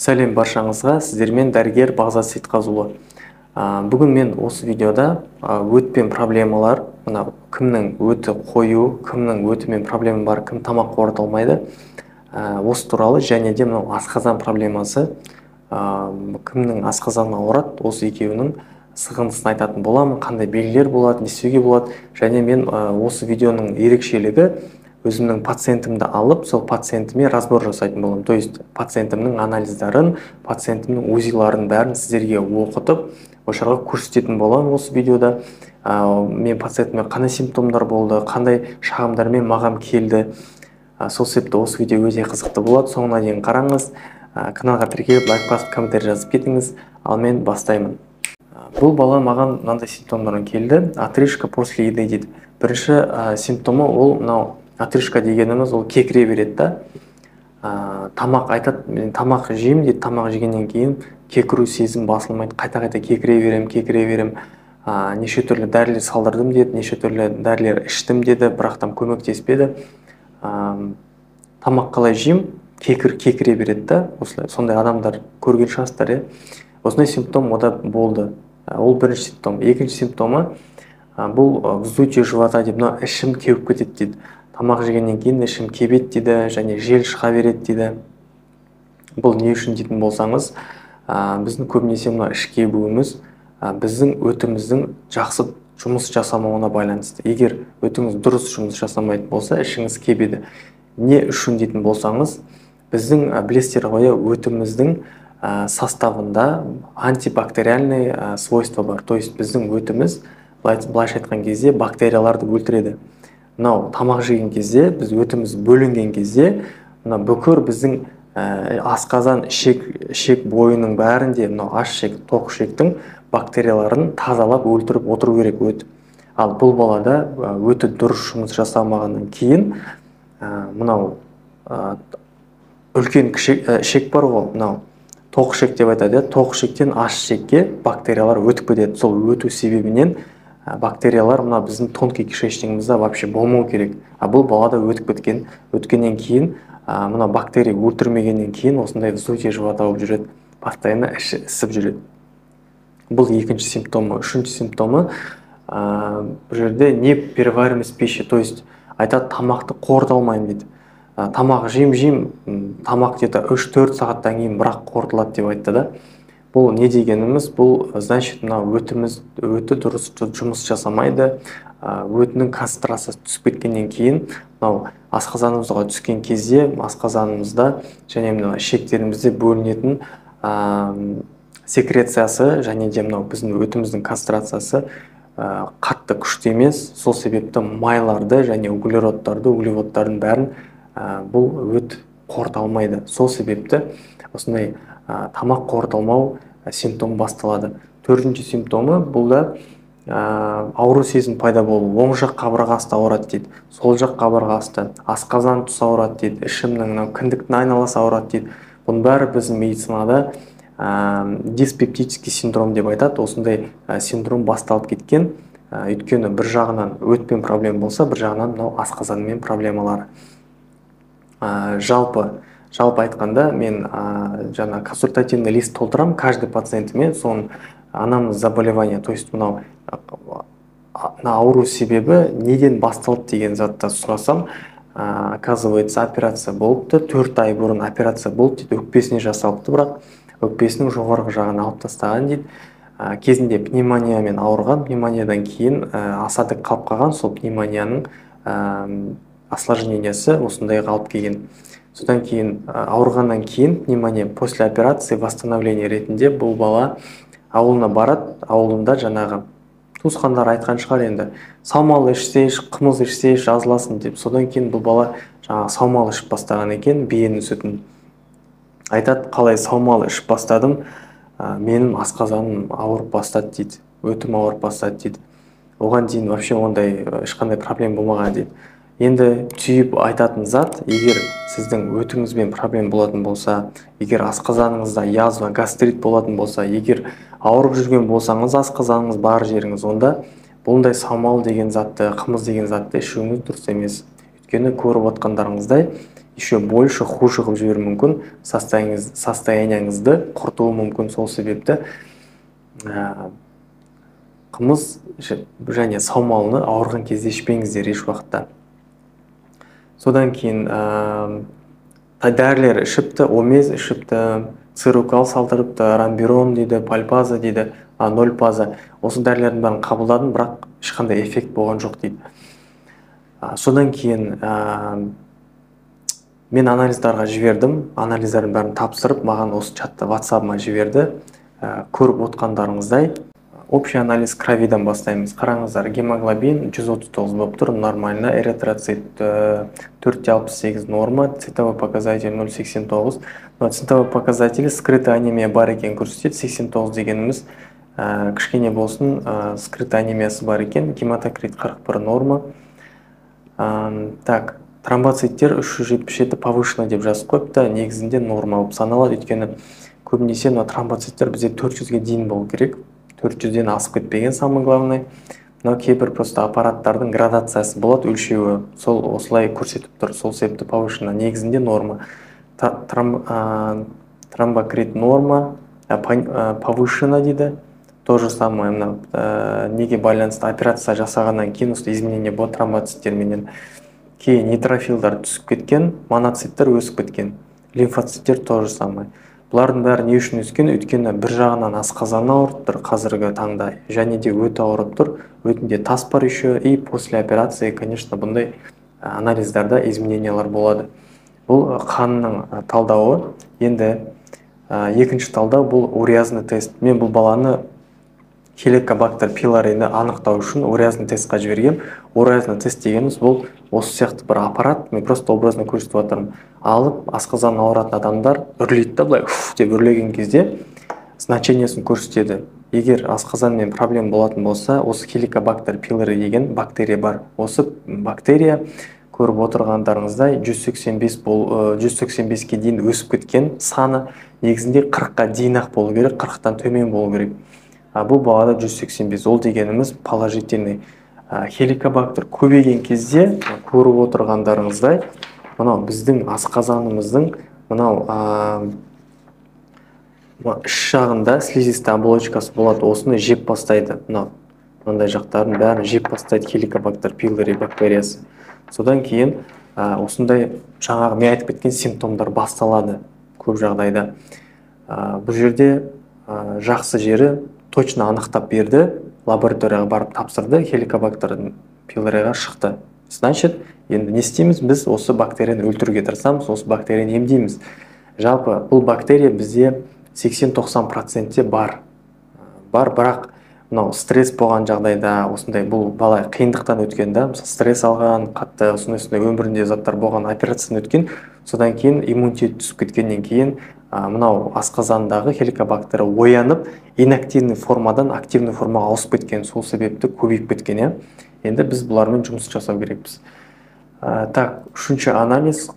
Сәлем баршаңызға, сіздермен дәрігер Бағзат Сейтқазұлы. Бүгін мен осы видеода өтпен проблемалар, мына кімнің өті қою, кімнің өтімен проблема бар, кім тамақ қорыта алмайды, осы туралы және де мынау асқазан проблемасы, кімнің асқазаны ауырады, осы екеуінің сығындысын айтатын боламын, қандай белгілер болады, не істеуге болады. Және мен осы видеоның ерекшелігі өзімнің пациентімді алып, сол пациентіме разбор жасайтын боламын. То есть пациентімнің анализдарын, пациентімнің УЗИларын бәрін сіздерге оқытып, осы жерге көрсететін боламын осы видеода. Мен пациентіме қандай симптомдар болды, қандай шағымдармен маған келді. Сол себепті осы видео өте қызықты болады. Соңына дейін қараңыз. Каналға тіркеліп, лайк басып, комментарий жазып кетіңіз. Ал мен бастаймын. Бұл бала маған мынандай симптомдармен келді. Отрыжка после еды дейді. Бірінші симптомы ол мынау отрыжка дегеніміз ол кекіре береді да. Тамақ айтады, мен тамақ жеймін дейді, тамақ жегеннен кейін кекіру сезім басылмайды, қайта-қайта кекіре беремін, кекіре беремін. Неше түрлі дәрілер салдырдым деді, неше түрлі дәрілер іштім деді, бірақ там көмектеспеді. Тамақ қалай жеймін, кекіре береді да, осылай. Сондай адамдар көрген шығарсыздар, иә. Осындай симптом ода болды. Ол бірінші симптом. Екінші симптомы, бұл вздутие живота деп, мына ішім кеуіп кетеді дейді. Тамақ жегеннен кейін ішім кебеді дейді, және жел шыға береді дейді. Бұл не үшін дейтін болсаңыз, біздің көбінесе мына іш кебуіміз, біздің өтіміздің жақсы жұмыс жасамауына байланысты. Егер өтіңіз дұрыс жұмыс жасамайтын болса, ішіңіз кебеді. Не үшін дейтін болсаңыз, біздің, білесіздер ғой, өтіміздің составында антибактериальный свойства бар. То есть біздің өтіміз, былайша айтқан кезде, бактерияларды өлтіреді. Мынау тамақ жеген кезде, біз өтіміз бөлінген кезде, мына бүкір біздің асқазан, ішек бойының бәрінде мынау аш ішек, тоқ ішектің бактерияларын тазалап өлтіріп отыру керек өт. Ал бұл балада өті дұрыс жұмыс жасамағаннан кейін, мынау үлкен ішек бар ғой, мынау тоқ ішек деп айтады, иә, тоқ ішектен аш ішекке бактериялар өтіп кетеді. Сол өту себебінен бактериялар мына біздің тонкий кишечнигімізде вообще болмау керек. А бұл балада өтіп кеткен, өткеннен кейін, мына бактерия өлтірмегеннен кейін осындай вздутие живота болып жүреді, постоянно іші ісіп жүреді. Бұл екінші симптомы. Үшінші симптомы, бұл жерде неперевариваемость пищи, то есть айтады тамақты қорыта алмаймын дейді. Тамақ жеймін, жеймін, тамақ где-то үш-төрт сағаттан кейін бірақ қорытылады деп айтты да. Бұл не дегеніміз, бұл значит мына өтіміз өті дұрыс жұмыс жасамайды, өтінің концентрациясы түсіп кеткеннен кейін мынау асқазанымызға түскен кезде асқазанымызда және мына ішектерімізде бөлінетін, секрециясы және де мынау біздің өтіміздің концентрациясы, қатты күшті емес. Сол себепті майларды және углеродтарды, углеводтардың бәрін, бұл өт қорыта алмайды. Сол себепті осындай, тамақ қорыта алмау симптомы басталады. Төртінші симптомы бұл да, ауру сезім пайда болу. Оң жақ қабырға асты ауырады дейді, сол жақ қабырға асты, асқазан тұсы ауырады дейді, ішімнің мынау кіндіктің айналасы ауырады дейді. Бұның бәрі біздің медицинада, диспептический синдром деп айтады. Осындай синдром басталып кеткен. Өйткені бір жағынан өтпен проблема болса, бір жағынан мынау асқазанмен проблемалары. Жалпы айтқанда, мен, жаңа консультативный лист толтырамын каждый пациентіме, соның анамнез заболевания, то есть мынау, мына ауру себебі неден басталды деген затты сұрасам, оказывается, операция болыпты, 4 ай бұрын операция болды дейді, өкпесіне жасалыпты, бірақ өкпесінің жоғарғы жағын алып тастаған дейді. Кезінде пневмониямен ауырған, пневмониядан кейін, осадок қалып қалған, сол пневмонияның, осложнениесі осындайға алып келген. Содан кейін, ауырғаннан кейін пневмония, после операции восстановление ретінде бұл бала ауылына барады. Ауылында жаңағы туысқандары айтқан шығар енді, саумал ішсейші, қымыз ішсейші, жазыласың деп. Содан кейін бұл бала жаңағы саумал ішіп бастаған екен, биенің сүтін. Айтады, қалай саумал ішіп бастадым, менің асқазаным ауырып бастады дейді, өтім ауырып бастады дейді. Оған дейін вообще ондай ешқандай проблема болмаған дейді. Енді түйіп айтатын зат, егер сіздің өтіңізбен проблема болатын болса, егер асқазаныңызда язва, гастрит болатын болса, егер ауырып жүрген болсаңыз, асқазаныңыз бар жеріңіз, онда бұндай саумал деген затты, қымыз деген затты ішуіңіз дұрыс емес. Өйткені көріп отқандарыңыздай, Еще больше хуже қылып жіберуі мүмкін, состояниеңізді құртуы мүмкін. Сол себепті қымыз және саумалны ауырған кезде ішпеңіздер еш уақытта. Содан кейін дәрілер ішіпті, омез ішіпті, цирукал салдырыпты, рамбирон дейді, пальпаза дейді, нольпаза. Осы дәрілердің бәрін қабылдадым, бірақ ешқандай эффект болған жоқ дейді. Содан кейін мен анализдарға жібердім, анализдердің бәрін тапсырып, маған осы чатта WhatsApp-ыма жіберді. Көріп отқандарыңыздай, общий анализ кровидан бастаймыз. Қараңыздар, гемоглобин 139 болып тұр, нормально. Эритроцит 4,68 норма, цитовой показатель 0,89. Но цитовой показатель скрытая анемия бар екен көрсетеді. 89 дегеніміз кішкене болсын скрытая анемиясы бар екен. Гематокрит 41 норма. Так, тромбоциттер 377 повышено деп жазып қойыпты, негізінде норма болып саналады, өйткені көбінесе мына тромбоциттер бізде 400-ге дейін болу керек, 400-ден асып кетпеген, самое главное. Мынау кейбір просто аппараттардың градациясы болады, өлшеуі, сол осылай көрсетіп тұр, сол себепті повышено, негізінде норма. Тромбокрит норма, повышено дейді. То же самое, мынау неге байланысты, операция жасағаннан кейін осы изменение болады тромбоциттерменен. Кейін нейтрофилдар түсіп кеткен, моноциттер өсіп кеткен, лимфоциттер то же самое. Бұлардың бәрі не үшін өскен? Өйткені бір жағынан асқазан ауырып тұр қазіргі таңда, және де өті ауырып тұр, өтінде тас бар еще, и после операции, конечно, бұндай анализдарда изменениялар болады. Бұл қанның талдауы. Енді екінші талдау бұл уреазный тест. Мен бұл баланы хеликобактер пилориді анықтау үшін уреазный тестқа жібергем. Уреазный тест дегеніміз бұл осы сияқты бір аппарат, мен просто образно көрсетіп жатырмын. Алып асқазан ауыратын адамдар үрлейді да, былай уф деп үрлеген кезде значениесін көрсетеді. Егер асқазанмен проблема болатын болса, осы хеликобактер пилори деген бактерия бар. Осы бактерия көріп отырғандарыңыздай 185-ке дейін өсіп кеткен саны, негізінде 40-қа дейін ақ болу керек, 40-тан төмен болу керек. Бұл балада 185, ол дегеніміз положительный. Хеликобактер көбейген кезде көріп отырғандарыңыздай, мынау біздің асқазанымыздың мынау іш жағында слизистая оболочкасы болады, осыны жеп бастайды. Мынау мынандай жақтарын бәрін жеп бастайды хеликобактер пилори бактериясы. Содан кейін осындай жаңағы мен айтып кеткен симптомдар басталады көп жағдайда. Бұл жерде жақсы жері, точно анықтап берді, лабораторияға барып тапсырды, хеликобактер пилориға шықты. Значит, енді не істейміз? Біз осы бактерияны өлтіруге тырысамыз, осы бактерияны емдейміз. Жалпы бұл бактерия бізде 80-90% бар. Бар, бірақ мынау стресс болған жағдайда, осындай бұл бала қиындықтан өткен да, мысалы стресс алған, қатты осындай өмірінде заттар болған, операциядан өткен, содан кейін иммунитет түсіп кеткеннен кейін мынау асқазандағы хеликобактері оянып, инактивный формадан активный формаға ауысып кеткен, сол себепті көбейіп кеткен, иә. Енді біз бұлармен жұмыс жасау керекпіз. Так, үшінші анализ,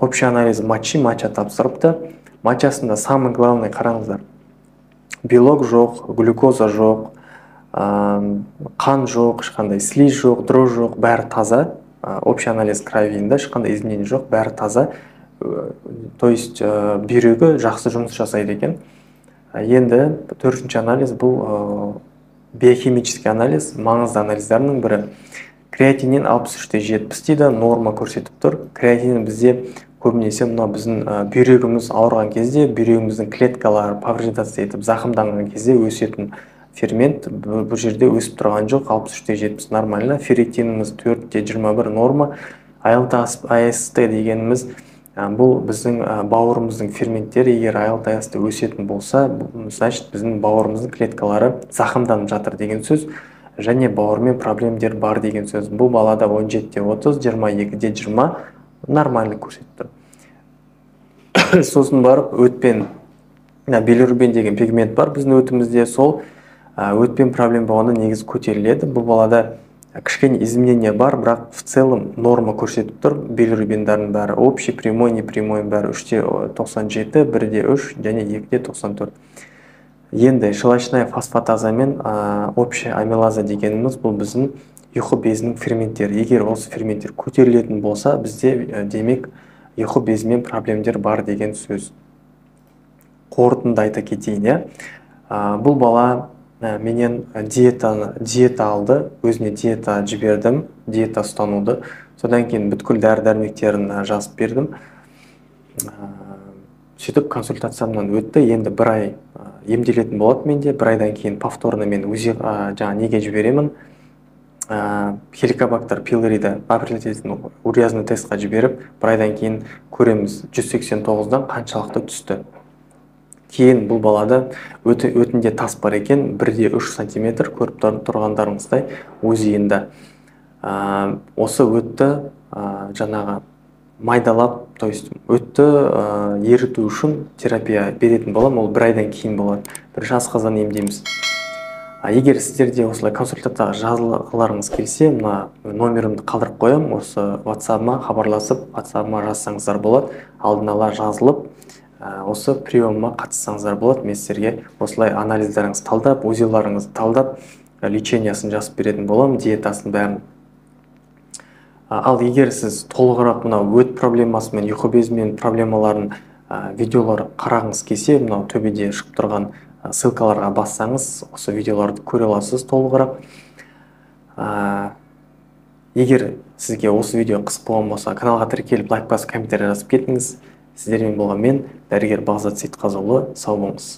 общий анализ мочи, моча тапсырыпты. Мочасында самый главный, қараңыздар, белок жоқ, глюкоза жоқ, қан жоқ, ешқандай слизь жоқ, дрожь жоқ, бәрі таза. Общий анализ кровиінде ешқандай изменение жоқ, бәрі таза. То есть бүйрегі жақсы жұмыс жасайды екен. Енді төртінші анализ бұл биохимический анализ, маңызды анализдердің бірі. Креатинин 63,70 дейді, норма көрсетіп тұр. Креатинин бізде көбінесе мынау біздің бүйрегіміз ауырған кезде, бүйрегіміздің клеткалары повреждаться етіп, зақымданған кезде өсетін фермент. Бұл жерде өсіп тұрған жоқ, 63,70 нормально. Ферритиніміз 4,21 норма. АЛТ, АСТ дегеніміз бұл біздің бауырымыздың ферменттері. Егер АЛТ, АСТ өсетін болса, значит біздің бауырымыздың клеткалары зақымданып жатыр деген сөз, және бауырмен проблемдер бар деген сөз. Бұл балада 17,30, 22,20 нормально көрсетіп тұр. Сосын барып өтпен, билирубин деген пигмент бар біздің өтімізде, сол өтпен проблема болғанда негізі көтеріледі. Бұл балада кішкене изменение бар, бірақ в целом норма көрсетіп тұр. Билирубиндардың бәрі общий, прямой, непрямой бәрі 3,97, 1,3 және 2,94. Енді щелочная фосфатаза мен общая амилаза дегеніміз бұл біздің ұйқы безінің ферменттері. Егер осы ферменттер көтерілетін болса, бізде демек ұйқы безімен проблемдер бар деген сөз. Қорытынды айта кетейін, иә. Бұл бала менен диета алды, өзіне диета жібердім, диета ұстануды. Содан кейін бүткіл дәрі-дәрмектерін жазып бердім. Сөйтіп консультациямнан өтті. Енді бір ай емделетін болады менде. Бір айдан кейін повторно мен УЗИ жаңа неге жіберемін. Хеликобактер пилориді определить уреазный тестқа жіберіп, бір айдан кейін көреміз 189-дан қаншалықты түсті. Кейін бұл балада өтінде тас бар екен, 1,3 сантиметр, көріп тұрғандарыңыздай УЗИ-інде. Осы өтті жаңағы майдалап, то есть өтті еріту үшін терапия беретін боламын, ол бір айдан кейін болады. Бірінші асқазан емдейміз. Егер сіздерде осылай консультацияға жазылғыларыңыз келсе, мына номерімді қалдырып қоямын, осы WhatsApp-ыма хабарласып, WhatsApp-ыма жазсаңыздар болады. Алдын ала жазылып, осы приемыма қатыссаңыздар болады. Мен сіздерге осылай анализдеріңізді талдап, УЗИ-ларыңызды талдап, лечениясын жазып беретін боламын, диетасын бәрін. Ал егер сіз толығырақ мынау өт проблемасымен, ұйқы безімен проблемаларын видеолар қарағыңыз келсе, мынау төбеде шығып тұрған ссылкаларға бассаңыз, осы видеоларды көре аласыз толығырақ. Егер сізге осы видео қызық болған болса, каналға тіркеліп, лайк басып, комментарий жазып кетіңіз. Сіздермен болған мен, дәрігер Бағзат Сейітқазыұлы. Сау болыңыз.